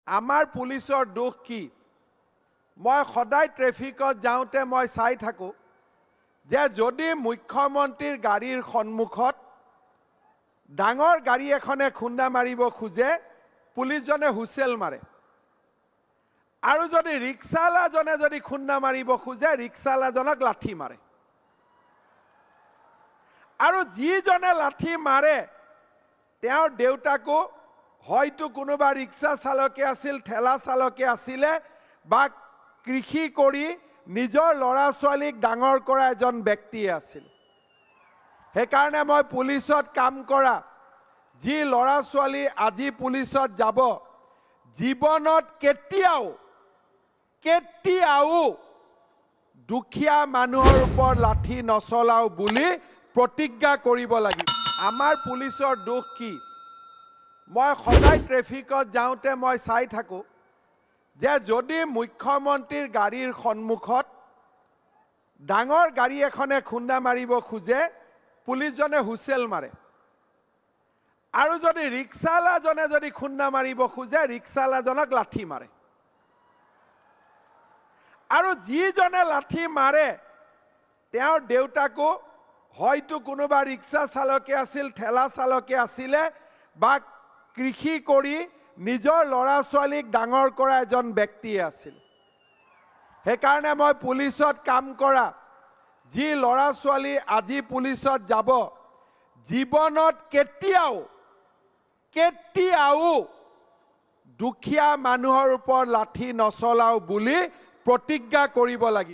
আমাৰ পুলিচৰ দোষ কি? মই সদায় ট্ৰেফিকত যাওঁতে মই চাই থাকোঁ যে যদি মুখ্যমন্ত্ৰীৰ গাড়ীৰ সন্মুখত ডাঙৰ গাড়ী এখনে খুন্দা মাৰিব খোজে, পুলিচজনে হুইচেল মাৰে, আৰু যদি ৰিক্সাৱালাজনে যদি খুন্দা মাৰিব খোজে, ৰিক্সাৱালাজনক লাঠি মাৰে। আৰু যিজনে লাঠি মাৰে তেওঁৰ দেউতাকো হয়তো কোনোবা ৰিক্সা চালকে আছিল, ঠেলা চালকে আছিলে, বা কৃষি কৰি নিজৰ ল'ৰা ছোৱালীক ডাঙৰ কৰা এজন ব্যক্তিয়ে আছিল। সেইকাৰণে মই পুলিচত কাম কৰা যি ল'ৰা ছোৱালী আজি পুলিচত যাব, জীৱনত কেতিয়াও কেতিয়াও দুখীয়া মানুহৰ ওপৰত লাঠি নচলাও বুলি প্ৰতিজ্ঞা কৰিব লাগিব। আমাৰ পুলিচৰ দোষ কি? মই সদায় ট্ৰেফিকত যাওঁতে মই চাই থাকোঁ যে যদি মুখ্যমন্ত্ৰীৰ গাড়ীৰ সন্মুখত ডাঙৰ গাড়ী এখনে খুন্দা মাৰিব খোজে, পুলিচজনে হুইচেল মাৰে, আৰু যদি ৰিক্সাৱালাজনে যদি খুন্দা মাৰিব খোজে, ৰিক্সাৱালাজনক লাঠি মাৰে। আৰু যিজনে লাঠি মাৰে তেওঁৰ দেউতাকো হয়তো কোনোবা ৰিক্সা চালকে আছিল, ঠেলা চালকে আছিলে, বা কৃষি কৰি নিজৰ ল'ৰা ছোৱালীক ডাঙৰ কৰা এজন ব্যক্তিয়ে আছিল। সেইকাৰণে মই পুলিচত কাম কৰা যি ল'ৰা ছোৱালী আজি পুলিচত যাব, জীৱনত কেতিয়াও কেতিয়াও দুখীয়া মানুহৰ ওপৰত লাঠি নচলাও বুলি প্ৰতিজ্ঞা কৰিব লাগিব।